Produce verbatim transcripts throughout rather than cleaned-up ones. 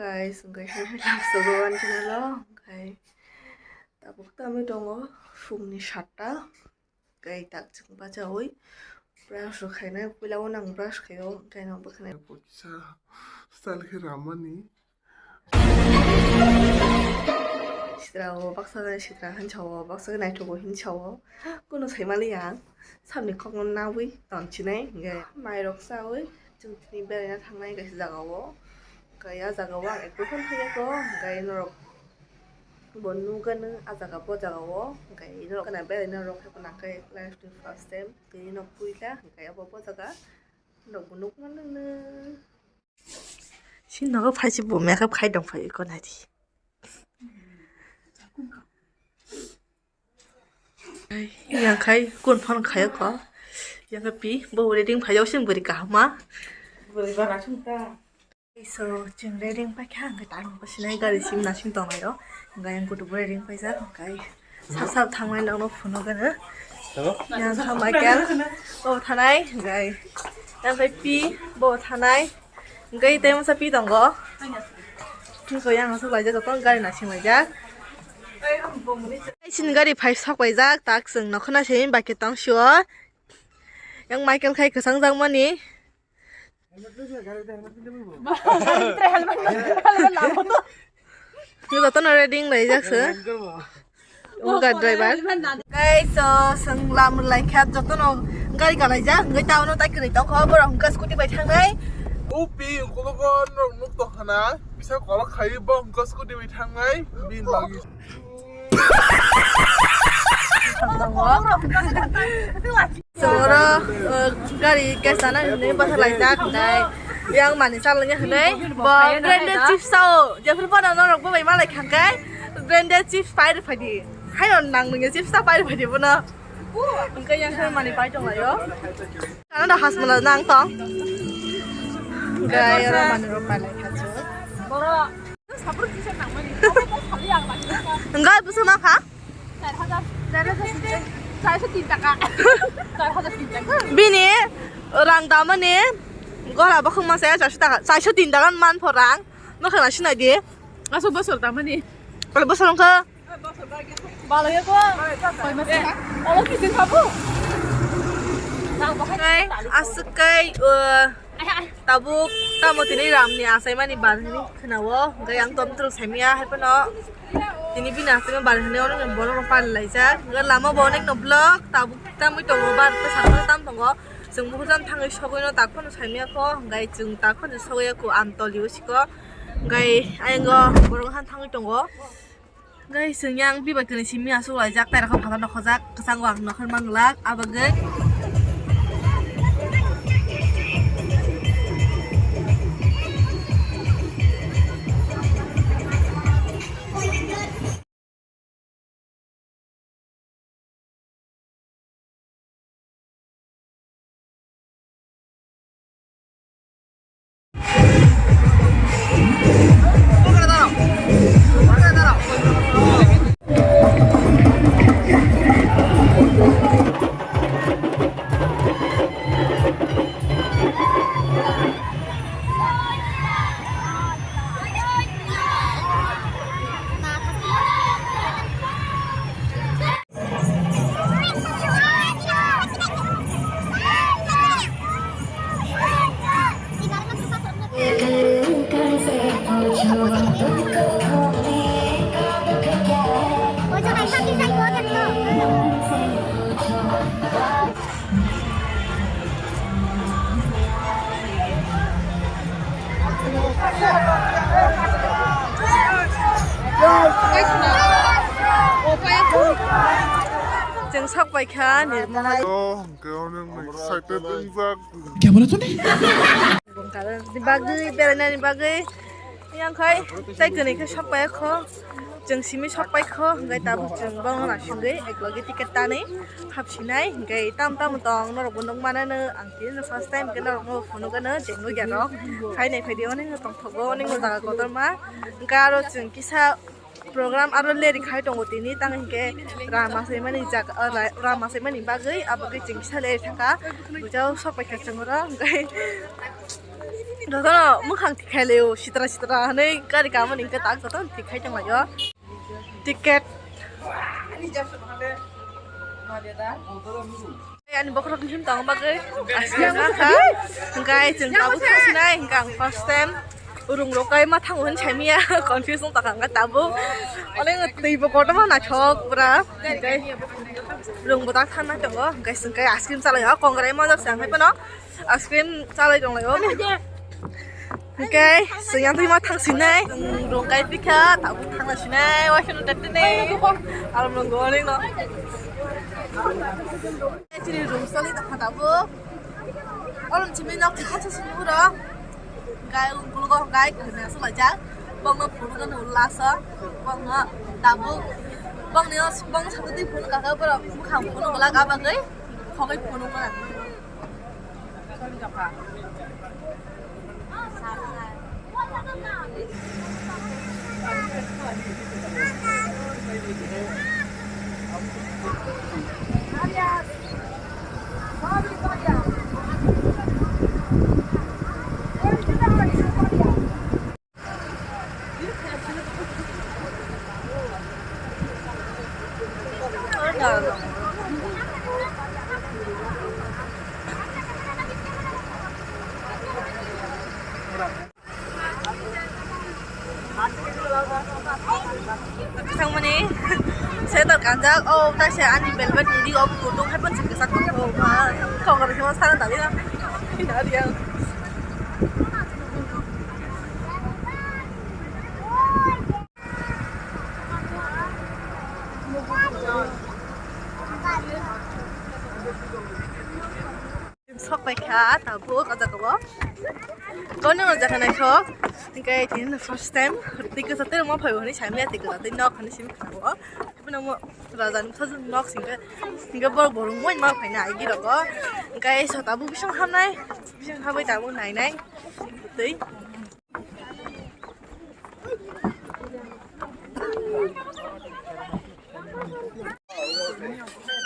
Guys, hwnkhe hai hai lamsogo ani channel o, hwnkhe tabuk tamwi tongo phungni satta, hwnkhe tak chwng bachaui brush rok khainai, puila o nang brush khaio, hwnkhe no bwkhanai. Kisa style khe ramani. Sitra o baksa sitra hinsa o, baksa naithogo hinsa o, kuno sai maliya, samni kokno naui tonchinai, hwnkhe mairok chaui. Chwng tini beraina thangnai kaisa jaga o, hwnkhe a jaga o ang ekdom phano thangya kho, hwnkhe norok bo nugano a jaga, bo jaga o, hwnkhe norok gana beraina rok khe nang khe life ni first time tini no puila, hwnkhe abo bo jaga norok bo nukmano. Sini nogo phai se bo makeup khai tong phai ko nai di. Yang khai kun phone khai ko. Yang khai pi bo reading phai jao sim buri kahama. Buri bara sung ta. So chwng reading pai kha, hwnkhe tang bo sinai gari sim na sim tong lai o. Hwnkhe yang kutu bo reading pai jak, hwnkhe sap sap thang lai nang no phone gana. Hello? Yang kha Michael. Bo thanai, hwnkhe yang khai pi bo thanai. Hwnkhe tei masa pi tongo. Hwnkhe yang asuk laijak, joto gari nasing laijak. Sini gari phai sok laijak, tak chwng nokhona se bike tong sio. Yang Michael khai kwchang jak mani. Jotono ready wng laijak se. Uber driver. Guys, so, chwng lam lai kha, jotono gari kalaijak, hwnkhe ta uno tai kwrwi tongkha, borok hwnkhe scooty bai thangnai. O pi, ukulok o norok nuk tongkha na, kisa kolok khai, bo hwnkhe scooty bai thangnai, bini bagwi. Chwng oro, uh, gari gas sana hinwi bwsa laijak, hwnkhe yang mani chalangya hinwi bo branded chips sao, jephru bono norok bo bai malai kha hwnkhe branded chips pai rw phaidi, haino nang nungya chips ta pai rw phaidi bono, hwnkhe yang khe mani pai tonglaio, ano da hasmala nang tong, hwnkhe oro mani rok pai lai kha chwng. Hwnkhe bwswk nang kha? Bini rang damani gora bokhok masa ya charso taka, charso tin taka man pho rang. Nokha na sinai di. Aso bosor damani. Bosor wngkha. Balai ko. Koi masa ka? Olo kisin khabu. Hwnkhe aswk kai, uh, tabuk tamo tini ramni achaimani bar hinwi khwnao, hwnkhe ang tom twrwk saimanya, hai phano tini bini achaima bar hinwi ono borokno pari laijak. Hwnkhe lama bo onekno block tabuk tamwi tongo, bar khe sakno tam tongo. Chwng bukujan thangwi sogwino tak phano saimanya kho, hwnkhe chwng tak phano sogwi ya kho Amtoli o siko, hwnkhe ayang o borok han thangwi tongo. Guys, chwng yang bibai kwrwi simi aswk laijak, tai rokha phataro nokhojak, kwchango ang nokhor manglak, abagwi. Chwng sok pai kha nirmala. Oh, hwnkhe onek nai excited wngjak. Kya bola tune? Bongkar ni bagwi, berainani bagwi. Yang khai, tai kwnwi khe sok pai kho. Chwng simi sok pai kho, hwnkhe tabuk chwng bono nasingwi eklogi ticket tanwi hapsinai, hwnkhe tam tam tong norok bo nukmanano ang tini first time hwnkhe norokno phunukgano je nukya rok. Phainai phaidi onek no tongthogo, onek no jaga kotorma. Hwnkhe aro chwng kisa program aro leri khai tongo tini, tang hwnkhe rama saimani jaga, ra-, rama saimani bagwi abo khe chwng kisa leri thangkha. Bujao sok pai kha chwng oro, hwnkhe Jotono mwkhang tikhai laio, sitra sitra hwnwi gari kamani hwnkhe tak jotono tikhai tonglaio. Ticket. Ani bokhorok him tong bagwi asli wngkha. Hwnkhe chwng tabuk thangsinai, hwnkhe ang first time rung rok kai ma thango hwn saimia, confuse wng tongkha hwnkhe tabuk. Onek twi bo kotorma naithok pura. Hwnkhe rung bo tak thang nai tongo, hwnkhe chwng kai ice cream chalaio, kongrai manjak se ang hai phano. Ice cream chalai tonglaio. Hwnkhe, chwng yang twi ma thang sinai. Rung kai pikha, tabuk thang sinai. Waisano tete ne. Alam rung go ring no. Chini rung sali ta khata bo. Olam chimi nok kha cha sini uro. Gai ung kulo go gai kha na sala ja. Bong no phuru no lasa. Bong no tabuk. Bong ni os bong sa twi phuru ka ka bro. Kham phuru la ka ba gai. Khogai phuru ka. Thangmani setor kanjak, o taisa ani velvet ni dik o kutung hai pon chikijak tongo, ma kong rok hima sana tadi na. Ina dia. Sok pai kha tabuk o jaga o. Kono o jaga naithok. Hwnkhe tini first time twi kwchak twi rwma phaibo hwnwi saimaya twi kwchak twi nok hwnwi simi khna o. Haphano mo raja ni bwsajwk nok singkhe, singkhe borok bo rwngmani ma phaina agi rogo. Hwnkhe so tabuk bising hamnai, bising habai tabuk nainai twi.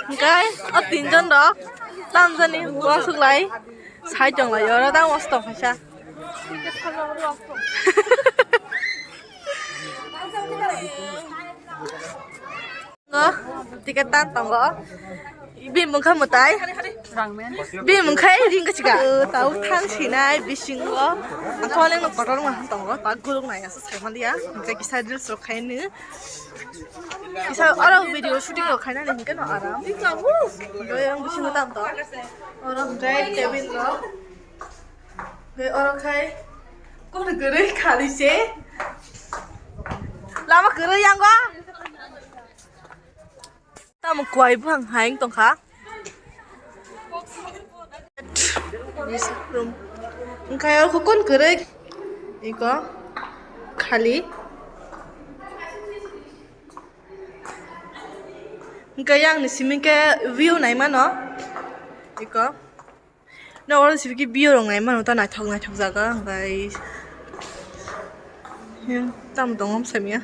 Hwnkhe o tinjon rok tamjani uansuk lai sai tong lai oro tamo tong khaisa. Ngo ticket tan tongo. Bini mungkha mwtai. Bini mungkha ring kachika. Tau thang sinai bisingo. Ang kholeng no kotor ma tongo. Ta gulung nai asa sai manliya. Hwnkhe kisa reels rok khaini. Kisa oro video shooting rok khainani hwnkhe no aram. Hwnkhe yang bisingo tam to. Oro hwnkhe table rok. Hwnkhe oro khai. Kono kwrwi khali se. Lama kwrwi yango. Tamo kwai buphang hai wng tongkha. Hwnkhe oro kon kwrwi iko khali. Hwnkhe yang ni simi khe view nai mano iko. No oro sibiki view rok nai mano ta naithok naithok jaga hwnkhe tamo tongo samya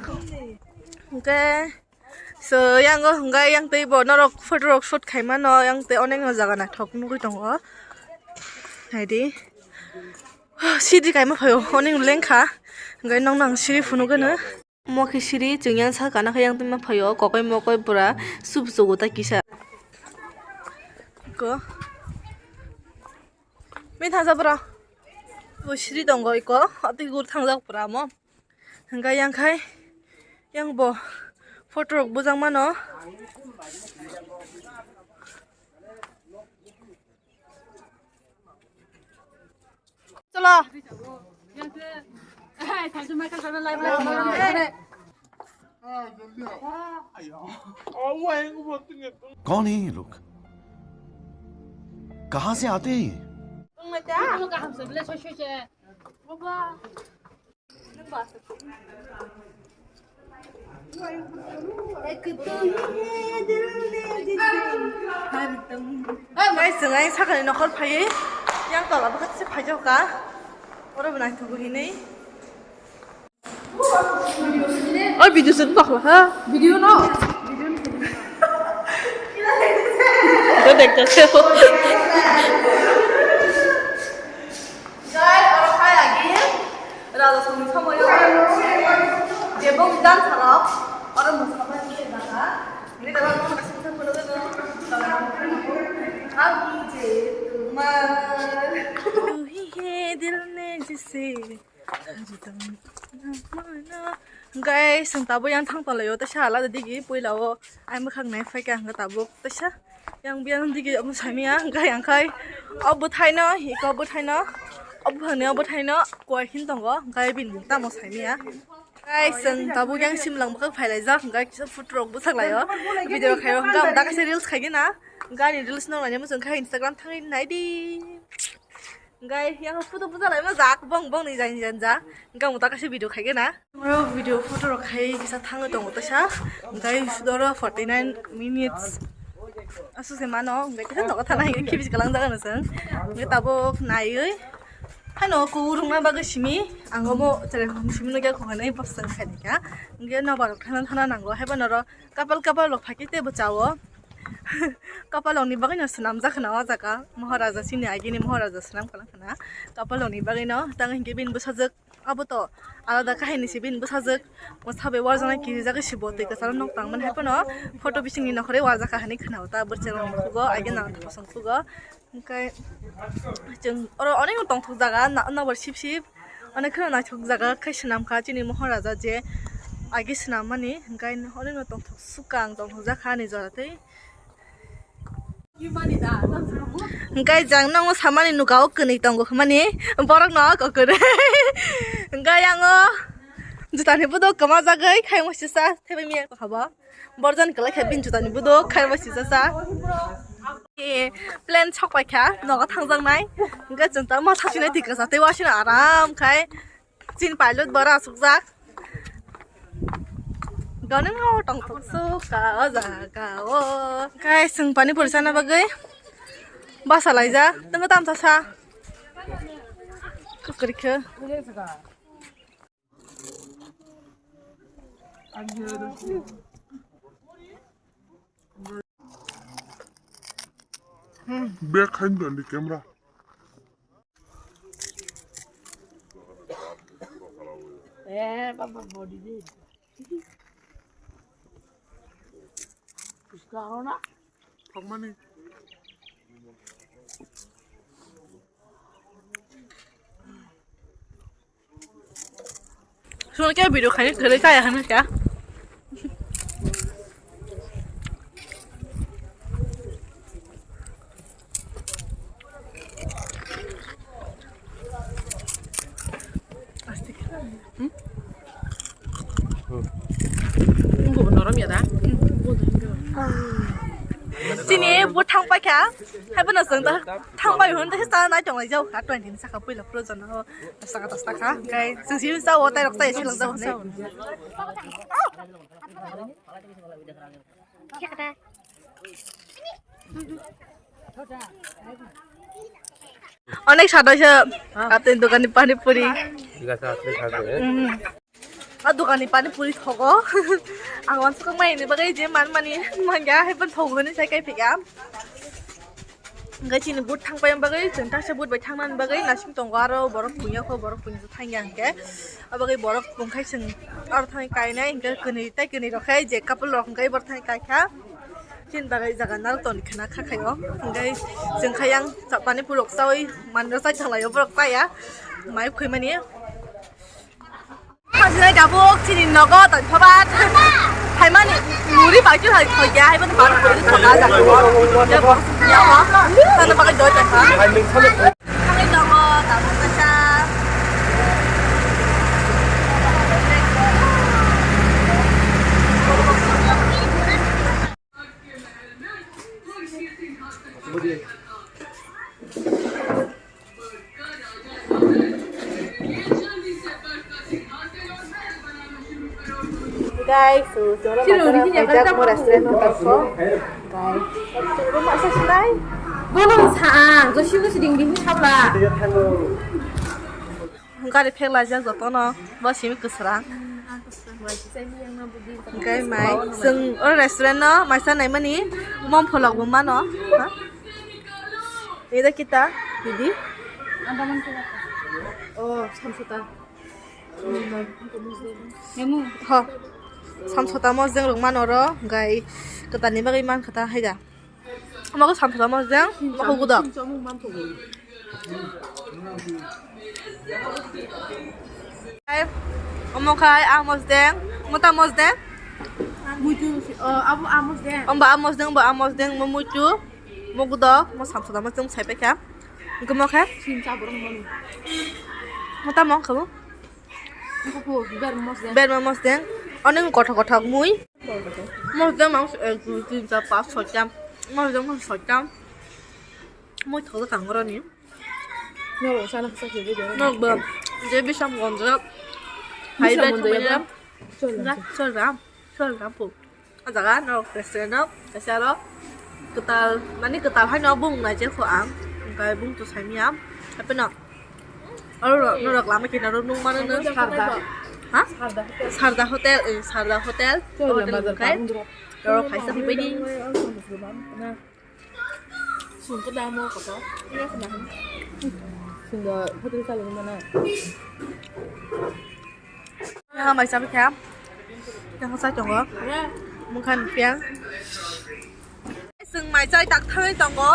hwnkhe. So, yang o hwnkhe yang tei bo norok photo rok shoot khai mano, yang tei onek no jaga naithok nugwi tongo. Hai di. Sidi kaima phaio, onek lengkha. Hwnkhe nokno ang siri phunukgwno. Omo khe siri, chwng yang sal kana khe yang tongma phaio, kokoi mokoi pura sup sugo ta kisa. Ko. Bini thangsa bwrw. Bo siri tongo iko, atwi gur thangjak pura omo. Hwnkhe yang khai, yang bo photo rok bujak mano. Chalo. कौन है ये लोग? कहाँ से आते हैं ये? Guys, chwng ai sakani nokhor phaiwi yang tola bwkha se phaijakha. Oro bo naithogo hinwi. Oi, video se bakla ha. Video no. Video no. Video dekte se. Guys, oro khai agi Raja songni somoyo jebo dan sarok oro mosamani jaka. Ini dalam kasim sa pura dulu. Abu je tumar. Tui hai dil ne jise. Guys, ang tabuk yang thang tonglaio, ta sala digi puila o ai mwkhang nai phaikha ang tabuk ta sa. Yang biang digi omo saimia, hwnkhe yang khai o bwthaino, iko bwthaino, o bwthangni o bwthaino kuai khin tongo, hwnkhe bini mung tamo saimia. Guys, chwng tabuk yang simlang bwkhak phailaijak, hwnkhe kisa photo rok bwsajak laio, video khaio, hwnkhe ang da kaisa reels khaigena, hwnkhe ani reels no naina muchung khe Instagram thangwi naidi. Hwnkhe yang photo bwsajak laima jak, bong bong ni jani jani ja, hwnkhe ang da kaisa video khaigena. Oro video photo rok khai kisa thangwi tongo taisa. Hwnkhe sudo oro forty nine minutes. Aswk se mano, hwnkhe kisa nogo thana hwnkhe kibis kalang jaga no chwng. Hwnkhe tabuk naiwi. Haino kurungna bagwi simi. Ang omo chwrai simi no khe khoknai bwswng khai kha. Hwnkhe nobar rok thana thana nango. Haibo noro kapal kapal rok phakhe teibo chao. Kapal rokni bagwi no swnamjak khna o jaga. Moharaja chini agini Moharaja swnam kalang khna. Kapal rokni bagwi no tang hwnkhe bini bwsajwk. Abo to alada kahini se bini bwsajwk, mo sabai warjaknai kirijagwi se bo twi kwcharo nok tangmani hai phano photo bisingni nokhorwi warjakha hinwi khna o ta bwrwirok nukhugo, agena thosong thugo. Hwnkhe chwng oro onek tongthok jaga na-, nokbar sip sip, onek kheno naithok jaga khe swnamkha chini Moharaja je age swnammani, hwnkhe onek tongthok swkang tongthok jakha ani jora tei. Hwnkhe jang nang samani nuka o kwnwi tongo hwnmani borok no o kwrwi. Hwnkhe yang o juta ni budok kwma jagwi khaimo sisa thaibai miya tongkha bo. Borjani kwlai kha bini juta ni budok khaimo sisa sa. E, plan sok pai kha nogo thangjaknai. Hwnkhe chwng tamo sasinai twi kwchak tei wasino aram khai. Chini pilot bara asukjak. Gwnang no tongthok sukha o jaga o. Guys, chwng pani puri chana bagwi basa laijak. Twngo tamsa sa. Kwrwikhe. Back khain tong di camera. Eh, baba body di. Puska ho na? Thokmani. Sungke video khaini kwrwi kaya hwnwi kha. Chini bo thang paikha, hai bono chwng thang pai hwn tei sa nai tong lai jao kha twenty ni saka puila pro jona. Saka ta saka, kai, sing sing sa o tai rok tai silang jao ne. Onek sadai se, atui dukani pani puri. Thik ase, atui kha de. Mhm. A dukani pani puri thogo. Ang wansukha mai ni bagai je man mani mangya hai pon thogo ni sai kai phika. Hingke chini but thang pai bagwi, chwng taksa but bai thangna bagwi nasing tongo, aro borok puya kho, borok puya thangya hingke. Abagwi borok bungkhai chwng aro thangwi kainai hingke kwnwi tei kwnwi rok khai je couple rok hingke borok thangwi kaikha. Chini bagwi jaga narwk tongni khwna kha khaio. Hingke chwng khai yang pani purok chaui manwi chai thanglaio borok chaya. Mai khoi mani. Hajinai tabuk chini nogo tongthobat. Phaimani muri bai tu hai thoi ya, hai bani baru koi tu thoka ja. Ya bo, ya bo. Sana pakai doi tongkha. Kami nogo tabuk kacha. Guys, so, jora Sino, bazar ini kaijak jaga mo restaurant no tapso. Guys, so, masa sinai? Bono sa, josi josi ding ding sabla. Gari phek laijak jotono, bo simi kwswrang. Hwnkhe mai, chwng o restaurant no maisa naimani, mom pholok bo mano. Ha? Ida kita, didi? Oh, samsota. Ho. Samsota mosdeng rok mano ro, gai kwtalni bagwi man kha ta hai da. Omo khe samsota mosdeng, omo khe gudok. Omo khai a mosdeng, mota mosdeng. Muitu, o, abo a mosdeng. Omba a mosdeng, bo a mosdeng, mo muitu, mo gudok, mo samsota mosdeng sai paikha. Omo khe? Mota mo khe bo? Berma mosdeng. Berma mosdeng. Onek kothok kothok mui. Mosdeng mang ek dui tin char pas soita. Mosdeng mang soita. Mui thok thang roni. Nok bo je bisam gonjo. Hai bai thumai na. Chol ram. Chol ram po. O jaga norok restaurant o kaisa aro kwtal, mani kwtal haino bung naijak kho ang, hwnkhe bung to saimya. Hapheno aro norok lama kinaro nung mano no. Sarda. Ha? Sarda Hotel. Sarda Hotel, eh, Sarda Hotel. Chol Hotel ram hwnkhe bazar. Norok phaisa phaibaidi. Sungkhe da mo kotor. Sungkhe hotel salai mana? Yang mai sabi kha. Yang sai tongo. Mungkhan piang. Sung mai chai tak thangwi tongo.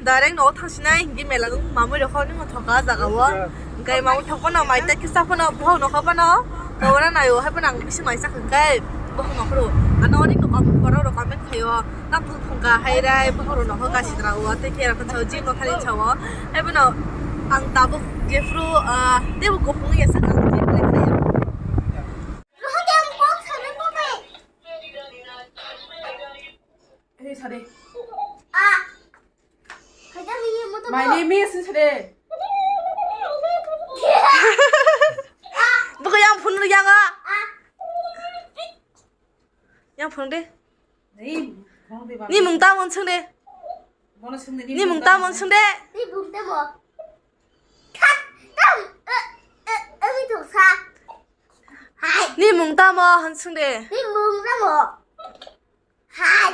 Direct no thangsinai hindi mela nung mamui rokho nung thoka jaga o. Hwnkhe mamui thok phano mai tak kisa phano bohok nokho phano. Kawra naio hai phano ang bisi mai chak hwnkhe bohok nokhoro. Ano onek no kom borok rok comment khaio. Tam thung thung ka hai rai bohok rok nokho ka sidra o tei khe rok chao jing no thani chao. Hai phano ang tabuk jephru, ah, tebo kuphung ya sak ang je khlai khlai. Hey, sade. Ah. Hai ta mi mo to. My name is sade. Buka yang phone yang a. Ah. Yang phone de. Ni mung ta mon sung de. Ni mung ta mon sung de. Ni mung ta mo. Khat tam. Eh, eh, eh, mi thong sa. Hai. Ni mung ta mo han sung de. Ni mung ta mo. Hai.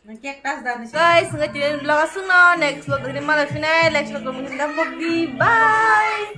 Nang cactus da ni. Guys, ngai tini vlog asung no, next vlog tini malai phinai, next vlog tini malai phinai, bye.